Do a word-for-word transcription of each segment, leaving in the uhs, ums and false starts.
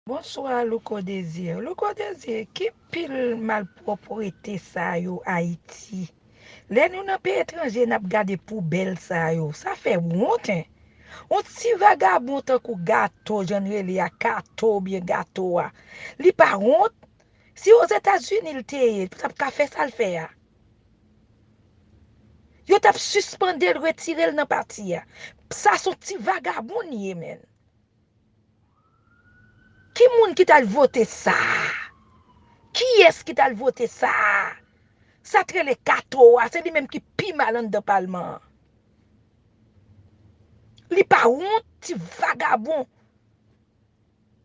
Bonswa Louko Désir. Louko Désir, ki pil malpwòpte sa yo Ayiti? Lè nou nan peyi etranje, n ap gade poubèl sa yo. Sa fè wont, en. On ti vagabon tankou Gato, jan n rele a, Kato oubyen Gato a. Li pa wont? Si Ozetazini l te ye, li p t ap ka fè sa l fè a. Yo t ap sispann l, retire l nan pati a. Sa s on ti vagabon li ye, menn. Ki moun ki t al vote sa a? Kiyès ki t al vote sa a? Sa t rele Kato a, se li menm ki pi mal anndan palman an. Li pa wont, ti vagabon.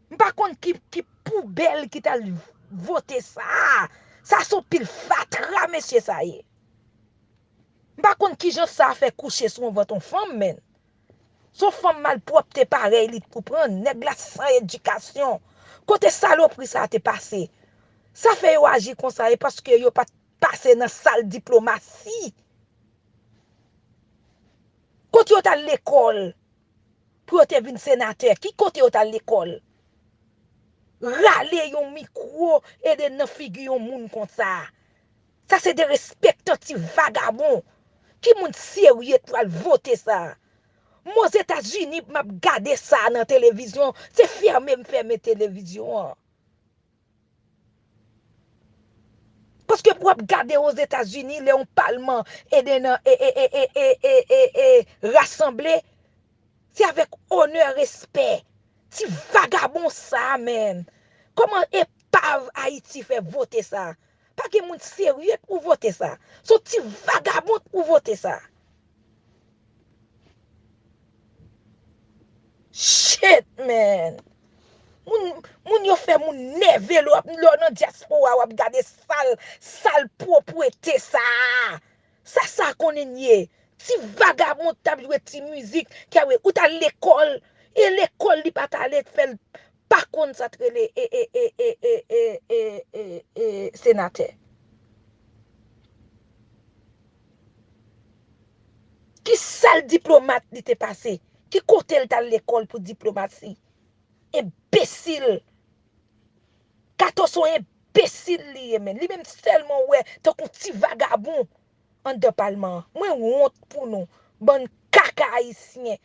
M pa konn ki, ki poubèl ki t al vote sa a. Sa s on pil fatra, mesye, sa ye. M pa konn kijan sa fè kouche sou yon vant yon fanm, menn. S on fanm malpwòpte parèy li t pou pran. Nèg la san edikasyon. Kote salopri sa a te pase? Sa fè yo aji konsa, e paske yo pa t pase nan sal diplomasi. Kote yo t al lekòl pou yo te vin senatè? Ki kote yo t al lekòl? Rale yon mikwo e de nan figi yon moun konsa. Sa se derespektan ti vagabon. Ki moun serye pou al vote sa? M Ozetazini, m ap gade sa nan televizyon, se fèmen m fèmen televizyon an. Paske pou w ap gade Ozetazini, lè yon palman e de nan e, e, e, e, e, e, e, e, rasanble, se avèk onè, respè. Ti vagabon sa a, menn. Kòman epav Ayiti fè vote sa a? Pa gen moun serye pou vote sa. S on ti vagabon pou vote sa. Shit, man. Moun, moun yo fè moun nève lè w ap, lè w nan dyaspora, w ap gade sal, sal pwopwete sa a. Sa sa konnen ye? Ti vagabon t ap jwe ti mizik, kè wi, ou t al lekòl, e lekòl li pa t ale fè l pa konn sa t rele e, e, e, e, e, e, e, e, e, senatè. Ki sal diplomat li te pase? Ki kote l t al lekòl pou diplomasi? Enbesil! Kato s on enbesil li ye, menn. Li menm sèlman wè tankou ti vagabon anndan palman an. Mwen wont pou nou, bann kaka ayisyen.